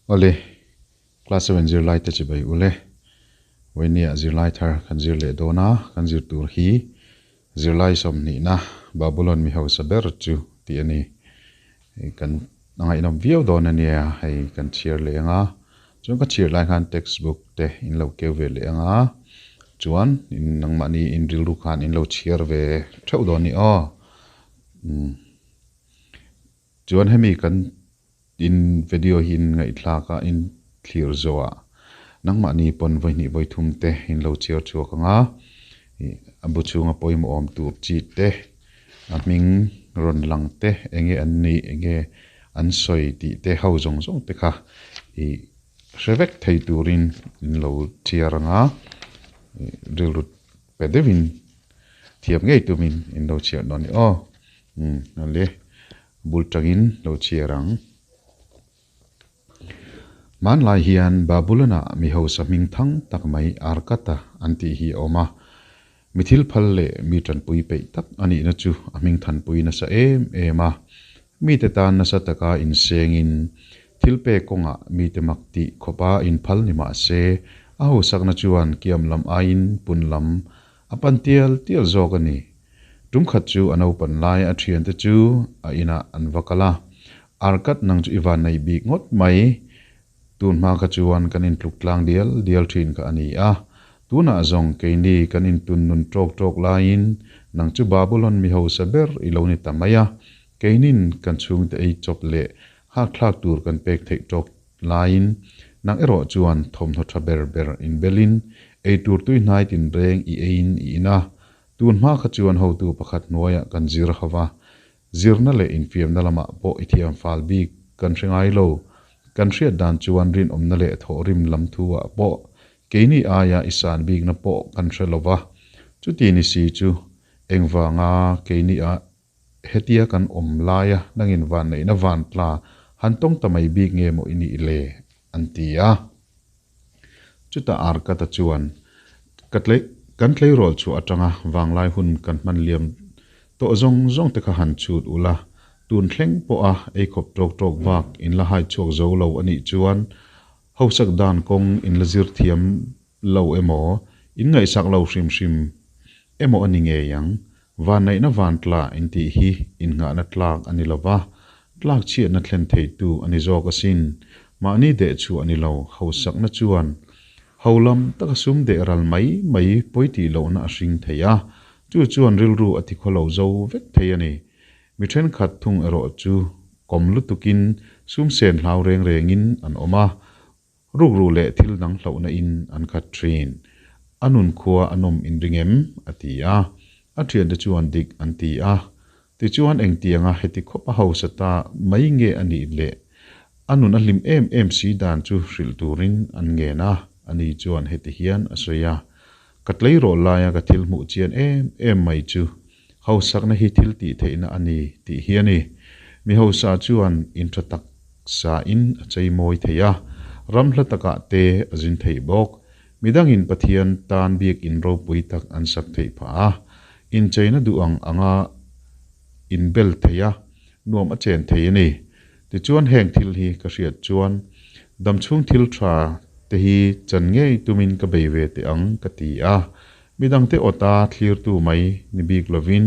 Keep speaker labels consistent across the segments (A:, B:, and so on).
A: Awle, class 7 zirlai te chibai ule. Vawinia zirlai thar kan zir leh dawn a, kan zir tur hi zirlai sawmhnihna Babulon mi hausa ber chu tih a ni. Kan a ngaihnawm viau dawn a nia, hei kan chhiar leh ang a, chuan ka chhiar lai khan textbook te in lo keu ve leh ang a, chuan in nangmahni in rilru khan in lo chhiar ve theuh dawn a ni aw. Umm chuan hemi kan in video hi in ngaihthlak a in thlir zawh ah nangmahni pawn vawihnih vawithum te in lo chhiar chhuak ang a, ih a bu chhunga pawimawh awm tur chi te a hming rawn lang te enge an nih enge an sawi tih te ho zawng zawng te kha ih hre vek thei turin in lo chhiar ang a, ih rilru pe deuhin thiam ngei tumin in lo chhiar dawn a ni aw umm ale bul tangin lo chhiar ang. Hmanlai hian Babulon-ah mi hausa hming thang tak mai Arkata an tih hi a awm a. Mi thil phal leh mi tanpui peih tak a nihna chu a hming thanpui nasa em em a. Mite tan nasa taka insengin thil pek kawngah mite mak tih khawpa inphal ni mah se, a hausakna chuan kiam lam aiin pun lam a pan tial tial zawk a ni. Tum khat chu a naupan lai a thiante chu a inah an va kal a, Arkat nang chu i van nei bik ngawt mai. Tun hma kha chuan kan intluk tlang dial dial thin kha a ni a. Tunah zawng keini kan intun nun tawk tawk laiin nang chu Babulon mi hausa ber i lo ni ta mai a. Keinin kan chhungte ei chawp leh hakthlak tur kan pek theih tawk laiin nang erawh chuan thawmhnaw tha ber ber inbelin ei tur tui hnai tinreng i eiin i in a. Tun hma kha chuan hotu pakhat hnuaiah kan zir ho va, Zirna leh infiamna lamah pawh i thiam fal bik kan hre ngai lo. Kan hriat dan chuan rinawmna leh thawhrim lam thu-ah pawh keini aia i san bikna pawh kan hre lo va. Chuti ni si chu engvanga keini a hetia kan awm laia nangin vanneihna van tla han tawng ta mai bik nge maw i nih le? an ti a. Chutah Arkata chuan, Ka tlei, kan tleirawl chhuah atanga vanglai hun kan hman liam tawh zawng zawng te kha han chhut ula, tun thleng pawha eikhawp tawk tawk bak in la hai chhuak zo lo a nih chuan hausak dan kawng in la zir thiam lo emaw, in ngaihsak lo hrim hrim emaw a ni ngei ang. Vanneihna van tla in tih hi innghahna tlak a ni lo va, tlak chhiatna thlen theitu a ni zawk asin. Mahni deh chhuah ni lo, hausakna chuan ho lam taka sum deh ral mai mai pawi tih lohna a hring thei a, chu chuan rilru a tikhaw lo zo vek thei a ni. Mi thenkhat thung erawh chu kawm lutukin sum sen hlau reng rengin an awm a, Rukru leh thil dang hlauhna in an khat thin. A nun khua a nawm in ring em? a ti a. A thiante chuan dik an ti a. Tichuan engtianga heti khawp a hausa ta mai nge a nih le? A nun a hlim em em si dan chu hrilh turin an ngen a, ani chuan heti hian a sawi a, Ka tleirawl laia ka thil hmuh chian em em mai chu hausakna hi thil tih theihna a ni tih hi a ni. Mi hausa chuan in tha tak sa in a chei mawi thei a, ram hla takah te a zin thei bawk. Midangin Pathian tan biak in ropui tak an sak theih phah a, incheina duh ang anga inbel thei a, nuam a chen thei a ni. Tichuan heng thil hi ka hriat chuan damchhung thil tha te hi chan ngei tumin ka bei ve teh ang ka ti a. Midangte awta thlirtu mai ni bik lovin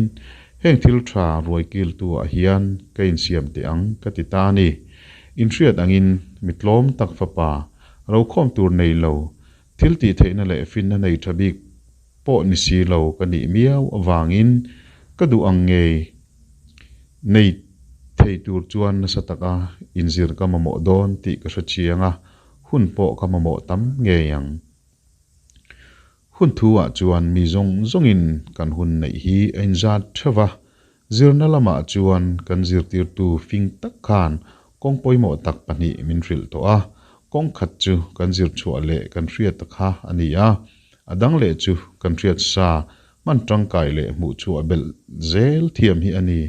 A: heng thil tha ruai kiltu ah hian ka insiam teh ang ka ti ta a ni. Inhriat angin mi tlawm tak fapa rokhawm tur nei lo, thil tih theihna leh finna nei tha bik pawh ni si lo ka nih miau avangin ka duh ang ngei nei thei tur chuan nasa taka inzir ka mamawh dawn tih ka hre chiang a, hun pawh ka mamawh tam ngei ang. Hun thu ah chuan mi zawng zawngin kan hun neih hi a inzat theuh va, zirna lamah chuan kan zirtirtu fing tak khan kawng pawimawh tak pahnih min hrilh tawh a, kawng khat chu kan zir chhuah leh kan hriat ta kha a ni a, a dang leh chu kan hriat sa hman tangkai leh hmuh chhuah belh zel thiam hi a ni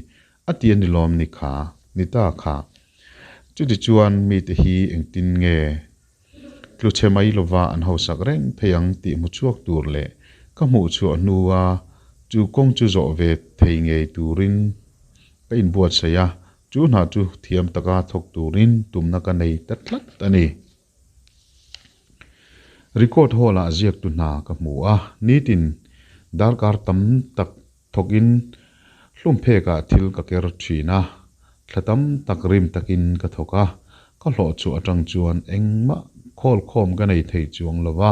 A: a ti a ni lawm ni kha, ni ta kha. Chuti chuan mite hi engtin nge Tlu chhe mai lova an hausak reng thei ang tih hmu chhuak tur leh ka hmuh chhuah hnua chu kawng chu zawh ve thei ngei turin ka inbuatsaih a, chu hna chu thiam taka thawk turin tumna ka nei ta tlat a ni. Record hall-ah ziaktu hna ka hmu a, nitin darkar tam tak thawkin hlum phekah thil ka ker thin a, thla tam tak rim takin ka thawk a, ka hlawh chu atang chuan engmah khawl khawm ka nei thei chuang lo va,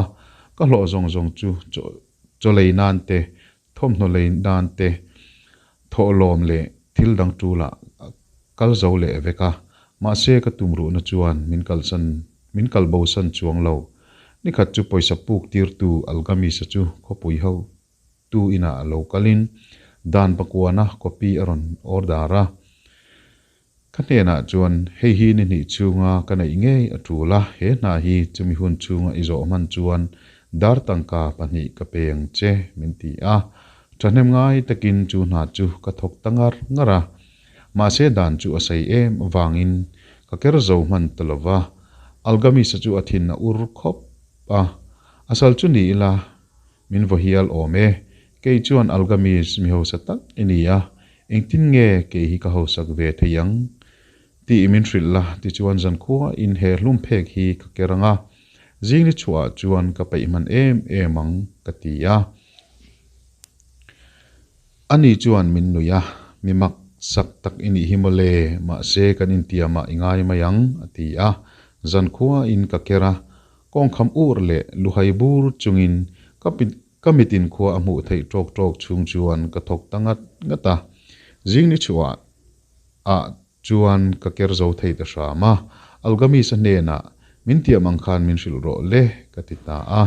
A: ka hlawh zawng zawng chu chaw lei nan te, thawmhnaw lei nan te, thawhlawm leh thil dang tulah kal zo leh vek a, mahse ka tumruhna chuan min kalsan min kal bosan chuang lo. Nikhat chu pawisa puk tirtu Algamisa chu khawpui ho tu inah lo kalin dan pakuana copy a rawn order a. Ka hnenah chuan hei hi ni hnih chhunga ka neih ngei a tul a, he hna hi chumi hun chhunga i zawh hman chuan dar tangka pahnih ka pe ang che min ti a. Thahnem ngai takin chu hna chu ka thawk ta ngar ngar a. Mahse dan chu a sei em avangin ka ker zo hman ta lo va, Algamisa chu a thin a ur khawp a, a sal chu ni ila min vaw hial awm e, kei chuan Algamis mi hausa tak i ni a, engtin nge kei hi ka hausak ve thei ang tih min hrilh la tichuan zankhua in he hlum phek hi ka ker ang a, zingni chhuah ah chuan ka peih hman em em ang ka ti a. Ani chuan min nuih a, mi mak sak tak i nih hi mawle, mahse kan intiamah i ngai mai ang, a ti a. Zankhua in ka ker a, kawngkham ur leh luhai bur chungin ka ka mitin khua a hmuh theih tawk tawk chhung chuan ka thawk ta ngat ngat a. Zingni chhuah ah chuan ka ker zo thei ta hram a, Algamisa hnenah min tiam ang khan min hrilh rawh le ka ti ta a,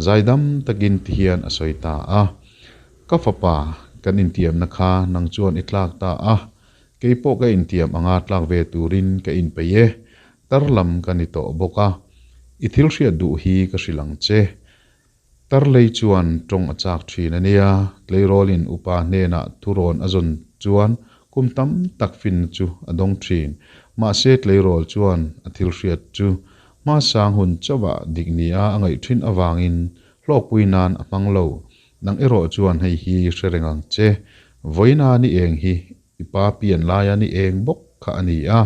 A: zaidam takin ti hian a sawi ta a, Ka fapa, kan intiamna kha nang chuan i tlak ta a, kei pawh ka intiam anga tlak ve turin ka inpeih e, tar lam ka ni tawh bawk a, i thil hriat duh hi ka hrilh ang che. Tarlei chuan tawng a chak thin a nia, tleirawlin upa hnenah thurawn a zawn chuan kum tam tak finna chu a dawng thin. Mahse tleirawl chuan a thil hriat chu hmasang hun chauhah dik nia a ngaih thin avangin hlawkpui nan a hmang lo. Nang erawh chuan hei hi hre reng ang che, vawiina ni eng hi i pa pian laia ni eng bawk kha a ni a,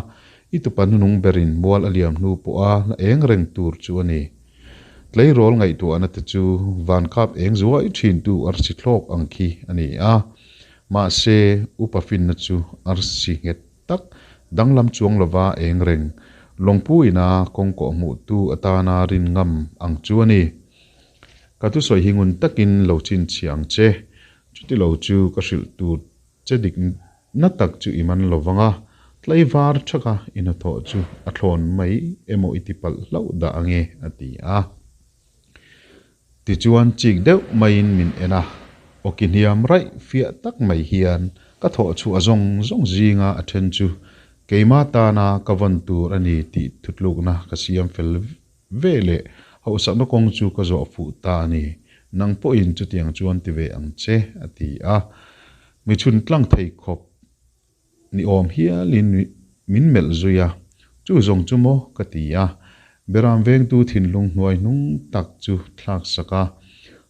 A: i tupa hnunung berin mual a liam hnu pawha la eng reng tur chu a ni. Tleirawl ngaihtuahna te chu van kap eng zuai thintu arsi thlawk ang khi a ni a, mahse upa finna chu arsi nghet tak danglam chuang lova eng reng lawngpu ina kawng kawh hmuhtu atana rin ngam ang chu a ni. Ka thusawi hi ngun takin lo chhinchhiah ang che, chuti lo chu ka hrilh tur Che dik na tak chu i man lo vang a, tlaivar thaka i hnathawh chu a thlawn mai emaw i ti palh hlauh dah ange, a ti a. Tichuan chik deuh maiin min en a, awki hniam raih fiah tak mai hian ka thawh chhuah zawng zawng zinga a then chu keima tana ka vawn tur a ni tih thutlukna ka siam fel ve leh hauhsakna kawng chu ka zawh fuh ta a ni, nang pawhin chutiang chuan ti ve ang che, a ti a. Mi chhun tlang thei khawp ni awm hialin min melh zui a, Chu zawng chu maw? ka ti a. Beram vengtu thinlung hnuai hnung tak chu thlak sak a,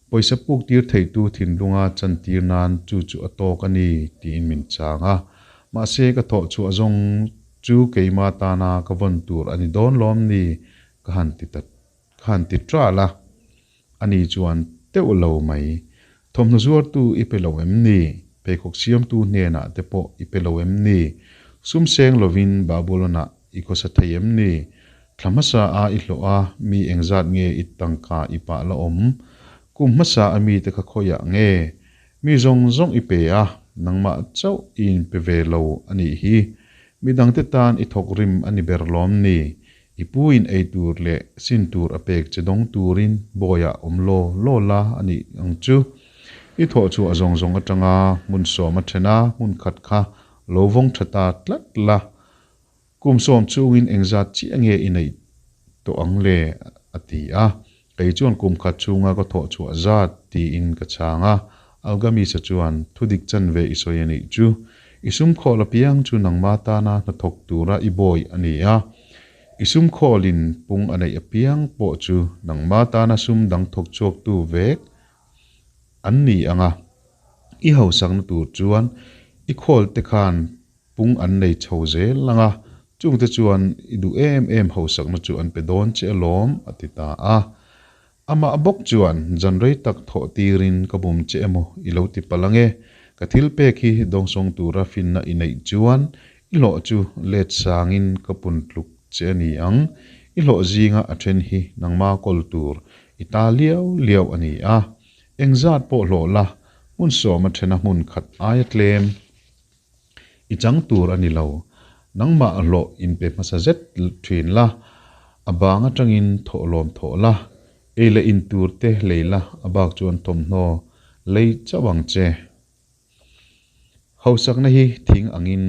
A: pawisa puk tir theitu thinlunga chantir nan chu chu a tawk a ni, tiin min chang a. Mahse ka thawh chhuah zawng Chu keima tana ka vawn tur a ni dawn lawm ni? ka han ti ta ka han ti ṭal a. Ani chuan teuh lo mai. Thawmhnaw zuartu i pe lo em ni? Pheikhawk siamtu hnenah te pawh i pe lo em ni? Sum seng lovin Babulon-ah i khawsa thei em ni? Thla hmasa a i hlawh a, mi engzat nge i tangka i pah la awm? Kum hmasa a mite kha khawiah nge? Mi zawng zawng i pe a, nangmah chauh i inpe ve lo a nih hi. Mi dangte tan i thawk rim a ni ber lawm ni? I pu in ei tur leh sin tur a pek che dawng turin bawiah awm law law la a nih ang chu. I thawh chhuah zawng zawng atanga hmun sawm a then a, hmun khat kha lo vawng tha ta tlat la. Kum sawm chungin engzat chiah nge i neih tawh ang le? a ti a. Kei chuan kum khat chhunga ka thawh chhuah zat tiin ka chhang a. Algamisa chuan, Thudik chanve i sawi a nih chu. I sum khawl apiang chu nangma tana hnathawk tura i bawi a ni a. I sum khawlin pung a neih apiang pawh chu nangma tana sum dang thawk chhuaktu vek an ni ang a. I hausakna tur chuan i khawl te khan Pung an nei chho zel ang a, chungte chuan i duh em em hausakna chu an pe dawn che alawm, a ti ta a. Amah bawk chuan, Zan rei tak thawh tirin ka bum che emaw i lo ti palh ange, ka thil pek hi dawngsawng tura finna i neih chuan i hlawh chu let sangin ka pun tluk che a ni ang, i hlawh zinga a then hi nangma kawl tur i ta liau liau a ni a, engzat pawh hlawh la, hmun sawma thena hmun khat aia tlem. I chang tur a ni lo. Nangmah hlawh inpe hmasa zet thin la, a bang atangin thawh lawm thawh la, ei leh in tur te lei la, a bak chuan thawmhnaw lei chauh ang che. Hausakna hi thing angin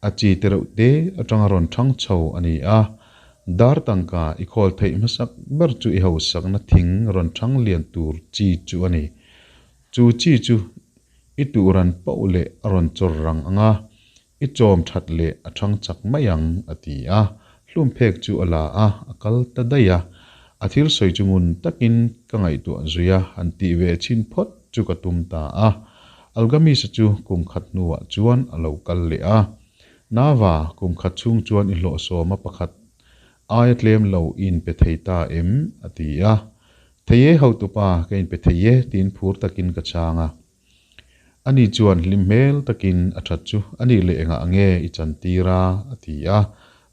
A: a chi te reuh te atanga rawn thang chho a ni a, dar tangka i khawl theih hmasak ber chu i hausakna thing rawn thang lian tur chi chu a ni. Chu chi chu I turan pauh leh a rawn chawr rang ang a, i chawm that leh a thang chak mai ang, a ti a. Hlum phek chu a la a, a kal ta daih a. A thil sawi chu ngun takin ka ngaihtuah zui a, han tih ve chhin phawt chu ka tum ta a. Algamisa chu kum khat hnuah chuan a lo kal leh a. Nava, kum khat chhung chuan i hlawhsawma pakhat aia tlem lo i inpe thei ta em? a ti a. Thei e hotupa, ka inpe thei e, tiin phur takin ka chhang a. Ani chuan hlim hmel takin a that chu a nih leh engah nge i chan tir a? a ti a.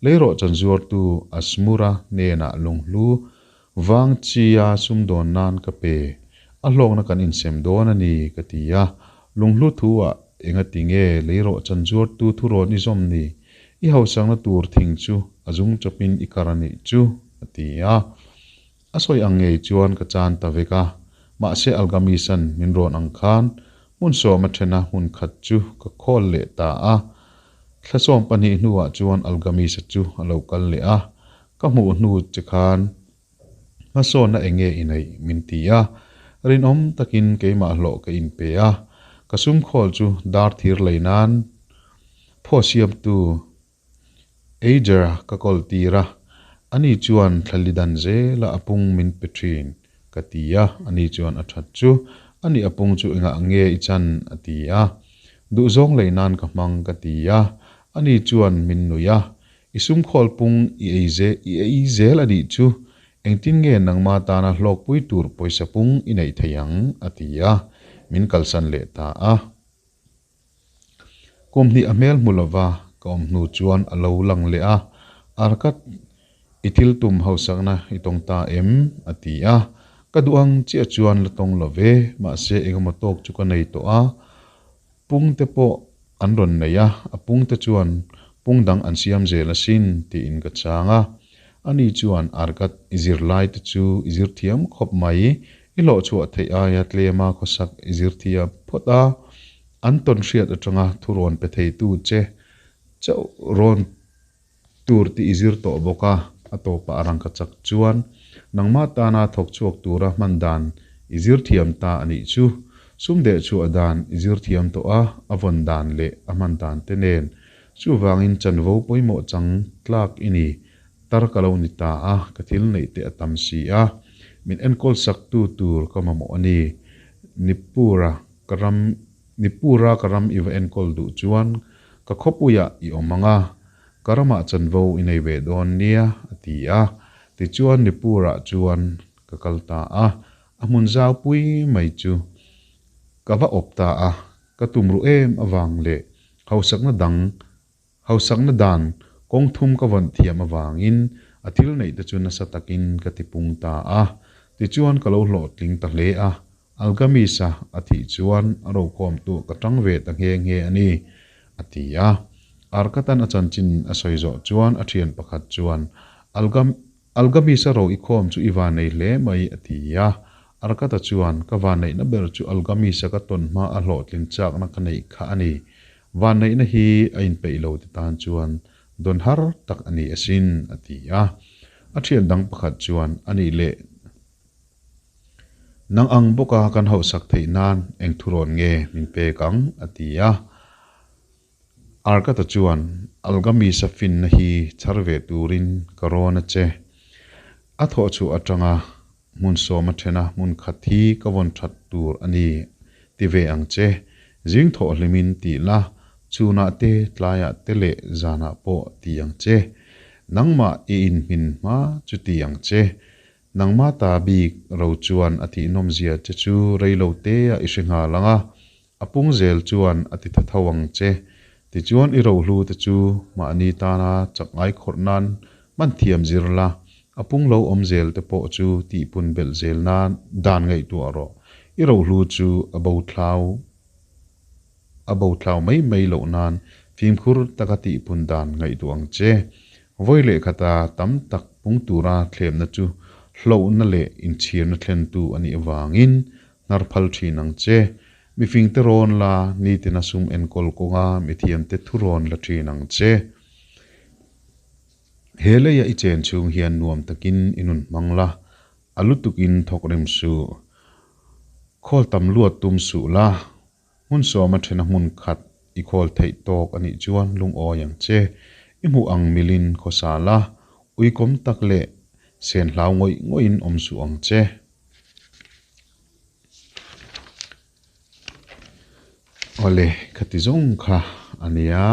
A: Leirawh chan zuartu Asmura hnenah lunghlu vang chia sumdawn nan ka pe, a hlawkna kan insem dawn a ni, ka ti a. Lunghlu thu ah engati nge leirawh chan zuartu thurawn i zawm ni? I hausakna tur thing chu a zung chawpin i kar a nih chu, a ti a. A sawi ang ngei chuan ka chan ta vek a, mahse Algamisan min rawn ang khan hmun sawm a then a, hmun khat chu ka khawl leh ta a. Thla 12 hnuah chuan Algamisa chu a lo kal leh a, ka hmuh hnu che khan hmasawnna eng nge i neih min ti a, rinawm takin keimah hlawh ka inpe a, ka sum khawl chu dar thir lei nan phaw siamtu Ager ka kawl tir a, ani chuan thlali dan zela a pung min pe thin, ka ti a, ani chuan a that chu, ani a pung chu engah nge i chan? a ti a. Duhzawng lei nan ka hmang, ka ti a, ani chuan min nuih a, i sum khawl pung i ei ze i ei zel a nih chu, engtin nge nangma tana hlawkpui tur pawisa pung i neih thei ang? a ti a, min kalsan leh ta a. Kum hnih a hmel hmu lova ka awm hnu chuan a lo lang leh a, Arkat, i thil tum hausakna i tawng ta em? a ti a. Ka duh ang chiah chuan la tawng lo ve, mahse engemaw tawk chu ka nei tawh a, pung te pawh an rawn nei a, a pung te chuan pung dang an siam zel asin tiin ka chhang a. Ani chuan, Arkat, i zirlai te chu i zir thiam khawp mai, I hlawhchhuah theih aia tlema khawsak i zir thiam phawt a, an tawn hriat atanga thurawn pe theitu che chauh rawn tur tih i zir tawh bawk a, a tawpah a rangka chak chuan nangmah tana thawk chhuak tura hman dan i zir thiam ta a nih chu. Sum deh chhuah dan i zir thiam tawh a, a vawn dan leh a hman dan te nen. Chuvangin chanvo pawimawh chang tlak i ni. Tar ka lo ni ta a, ka thil neih te a tam si a, min enkawl sak tu tur ka mamawh a ni. Nipura ka ram Nipura ka ram i va enkawl duh chuan ka khawpuiah i awm ang a, ka ramah chanvo i nei ve dawn nia, a ti a. Tichuan Nipurah chuan ka kal ta a, a hmun zau pui mai chu ka va awp ta a, ka tumruh em avang leh hausakna dang Hausakna dan kawng thum ka vawn thiam avangin a thil neih te chu nasa takin ka ti pung ta a. Tichuan ka lo hlawhtling ta hle a, Algamis-a a thih chuan a rokhawmtu ka tang ve ta nghe nghe a ni, a ti a. Arkatan a chanchin a sawi zawh chuan a thian pakhat chuan, Algam Algamis-a ro i khawm chu i van nei hle mai, a ti a. Arkata chuan, Ka van neihna ber chu Algamis-a ka tawn hma a hlawhtlin chakna ka neih kha a ni. Van neihna hi a inpeih lo ti tan chuan dawn har tak a ni asin, a ti a. A thian dang pakhat chuan, A nih leh, nang ang bawka kan hauhsak theih nan eng thurawn nge min pek ang? a ti a. Arkata chuan, Algamisa finna hi chhar ve turin ka rawn a che. A thawhchhuah atanga hmun sawm a then a, hmun khat hi ka vawn that tur a ni ti ve ang che. Zing thawh hlimin ti la, chhunah te, tlaiah te leh zanah pawh ti ang che. Nangmah i inhmin hma chu ti ang che. Nangma ta bik ro chuan a tihnawm zia che chu rei lo te ah i hre nghal ang a, a pung zel chuan a ti tha tho ang che. Tichuan i rohlu te chu mahni tana chak ngai khawrh nan hman thiam zir la, a pung lo awm zel te pawh chu tihpun belh zel nan dan ngaihtuah rawh. I rohlu chu a bo thlau a bo thlau mai mai loh nan fimkhur taka tihpun dan ngaihtuah ang che. Vawi leh khata tam tak pung tura thlemna chu hlauhna leh inchhirna thlentu a nih avangin hnar phal thin ang che. Mifingte rawn la, nitina sum enkawl kawnga mithiamte thu rawn la thin ang che. He leia i chen chhung hian nuam takin i nun hmang la, a lutukin thawk rem suh. Khawl tam luat tum suh la, hmun sawma thena hmun khat i khawl theih tawk a nih chuan lungawi ang che. I hmuh ang milin khawsa la, uikawm tak leh sen hlau ngawih ngawihin awm suh ang che. Awle, khati zawng kha a nia,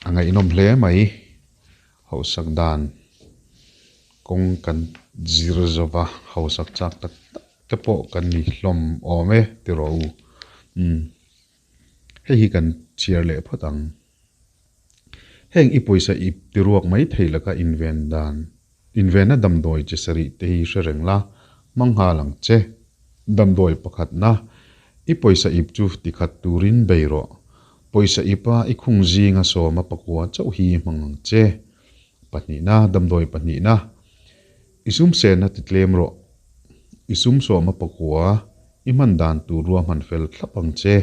A: a ngaihnawm hle mai. Hausak dan kawng kan zir zova hausak chak tak tak te pawh kan ni hlawm awm e ti rawh u. Umm hei hi kan chhiar leh phawt ang. Heng i pawisa ip ti ruak mai thei laka inven dan Invenna damdawi chi sarih te hi hre reng la, hmang nghal ang che. Damdawi pakhatna, I pawisa ip chu tikhat turin bei rawh. Pawisa ipa i khung zinga sawma pakua chauh hi hmang ang che. Pahnihna, Damdawi pahnihna, I sum senna ti tlem rawh. I sum sawma pakua i hman dan tur ruahman fel thlap ang che.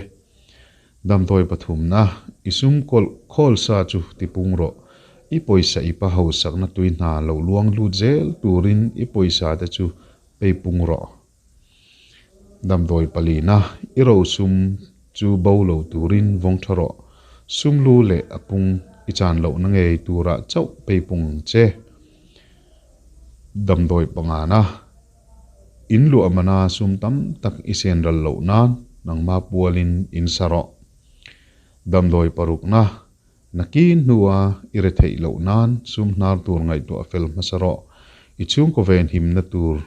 A: Damdawi pathumna, I sum kawlh khawl sa chu tipung rawh. I pawisa i pa hausakna tui hna lo luang lut zel turin i pawisa te chu pei pung rawh. Damdawi palina, I ro sum chu bo lo turin vawng tha rawh. Sum lu leh a pung i chan lohna ngei turah chauh pei pung ang che. Damdawi pangana, In luah mana sum tam tak i sen ral loh nan nangma pualin in sa rawh. Damdawi parukna, Nakin hnua i re theih loh nan sum hnar tur ngaihtuah fel hmasa rawh. I chhungkaw ven himna tur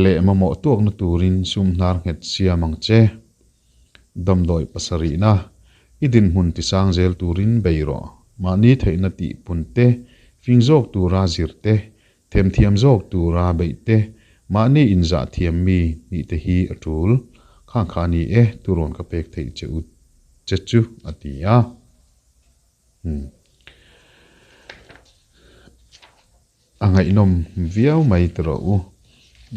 A: leh mamawh tuakna turin sum hnar nghet siam ang che. Damdawi pasarihna, I dinhmun tisang zel turin bei rawh. Mahni theihna tih pun te, fing zawk tura zir te, Themthiam zawk tura beih te, mahni inzah thiam mi nih te hi a tul. Khang kha a ni e, turawn ka pek theih che u che chu a ti a. Umm. A ngaihnawm viau mai tawh u.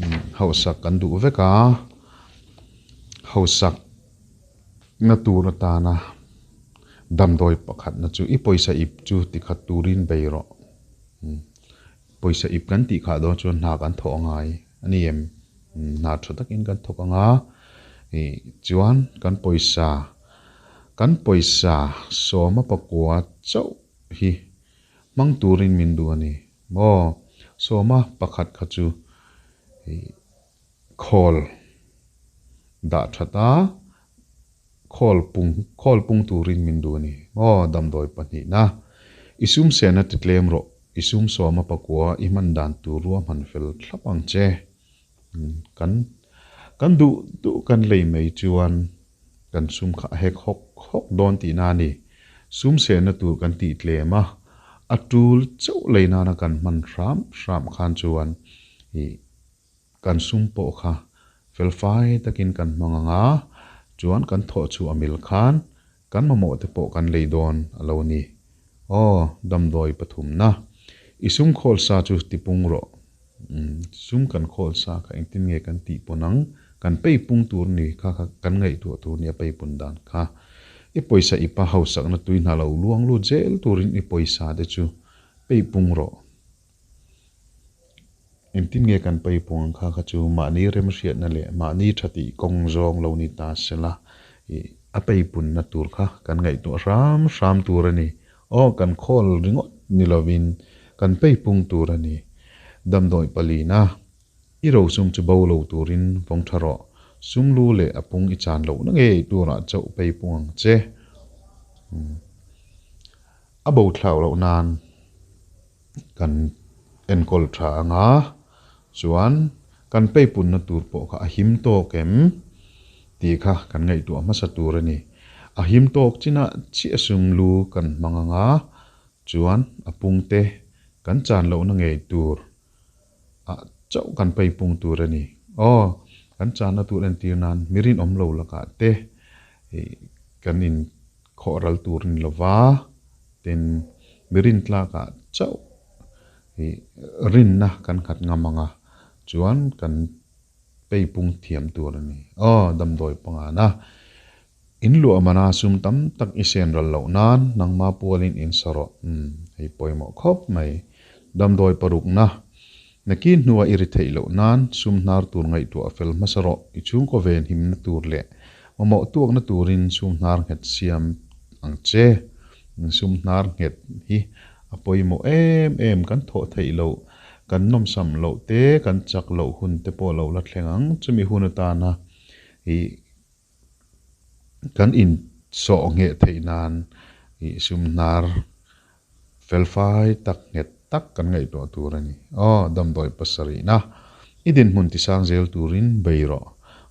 A: Umm hausak kan duh vek a, hausak na tur atana damdawi pakhatna chu i pawisa ip chu tikhat turin bei rawh. Pawisa ip kan tih khah dawn chuan hna kan thawh angai a ni em? Hna tha takin kan thawk anga ih chuan kan pawisa kan pawisa sawma pakua chauh hi hmang turin min duh a ni maw? Sawma pakhat kha chu ih khawl dah that a Khawl pung khawl pung turin min duh a ni. Aw, damdawi pahnihna. I sum sehna ti tlem rawh. I sum sawma pakua i hman dan tur ruahman fel thlap ang che. Kan kan duh duh kan lei mai chuan kan sum kha a hek hawk hawk dawn tihna a ni. Sum sehna tur kan tih tlem a, a tul chauh lei nana kan hman hram hram khan chuan ih Kan sum pawh kha felfai takin kan hmang ang a, chuan kan thawh chu a mil khan kan mamawh te pawh kan lei dawn a lo ni. Aw, damdawi pathumna. I sum khawl sa chu tipung rawh. Umm, sum kan khawl sa kha engtin nge kan tih pawn ang? Kan peipung tur ni kha kha kan ngaihtuah tur ni a peipun dan kha. I pawisa i pa hausakna tui hna lo luang lut zel turin i pawisa te chu peipung rawh. Engtin nge kan paipung ang kha kha chu mahni remhriatna leh mahni tha tih kawng zawng lo ni ta sela ih a peipunna tur kha kan ngaihtuah hram hram tur a ni. Aw kan khawl ringawt ni lovin kan peipung tur a ni. Damdawi palina i rosum chu bo lo turin vawng tha rawh. Sum lu leh a pung i chan lohna ngei turah chauh peipung ang che. A bo thlau loh nan. Kan enkawl tha anga chuan kan peipunna tur pawh kha a him tawk em tih kha kan ngaihtuah hmasa tur a ni. A him tawk chinah chiah sum lu kan hmang anga chuan a pungte kan chan lohna ngei tur ah chauh kan peipung tur a ni. Aw, kan channa tur entir nan mi rinawm lo lakah te kan in khawh ral tur a ni lova, tin mi rintlakah chauh rinna kan nghat ngam ang a, chuan kan peipung thiam tur a ni. Aw, damdawi pangana in luah mana sum tam tak i sen ral loh nan nangma pualin in sa rawh. Umm, hei pawimawh khawp mai. Damdawi parukna, Nakin hnua i ri theih loh nan sum hnar tur ngaihtuah fel hmasa rawh. I chhungkaw ven himna tur leh mamawh tuakna turin sum hnar nghet siam ang che. Sum hnar nghet hi a pawimawh em em kan thawh theih loh, kan nawmsam loh te, kan chak loh hun te pawh lo la thleng ang. Chumi hun atana i kan insawh ngheh theih nan i sum hnar felfai tak nghet tak kan ngaihtuah tur a ni. Aw, damdawi pasarihna i dinhmun tisang zel turin bei rawh.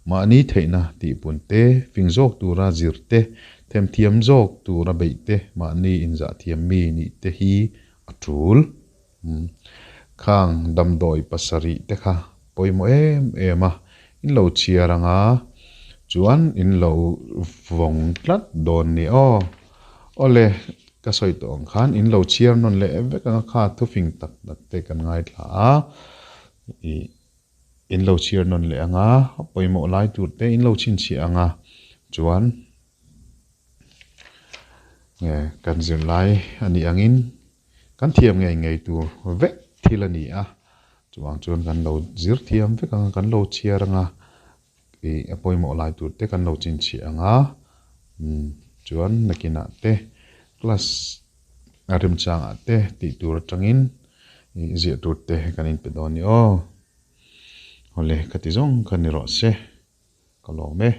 A: Mahni theihna tihpun te, fing zawk tura zir te, themthiam zawk tura beih te, mahni inzahthiam mi nih te hi a tul. Khang damdawi pasarih te kha pawimawh em em a, in lo chhiar anga chuan in lo vawng tlat dawn ni aw. Awle, ka sawi tawh ang khan in lo chhiar nawn leh vek anga kha thufing tak tak te kan ngaithla a, ih in lo chhiar nawn leh anga pawimawh lai tur te in lo chhinchhiah anga chuan nge kan zirlai a nih angin Kan thiam ngei ngei tur vek thil a ni a, chuvang chuan kan lo zir thiam vek ang a, kan lo chhiar ang a, ih a pawimawh lai tur te kan lo chinchhiah ang a, umm chuan nakinah te class a remchangah te tih tur atangin ih ziah tur te kan inpe dawn a ni aw. Awle ka ti zawng kha ni rawh se, ka lawm e.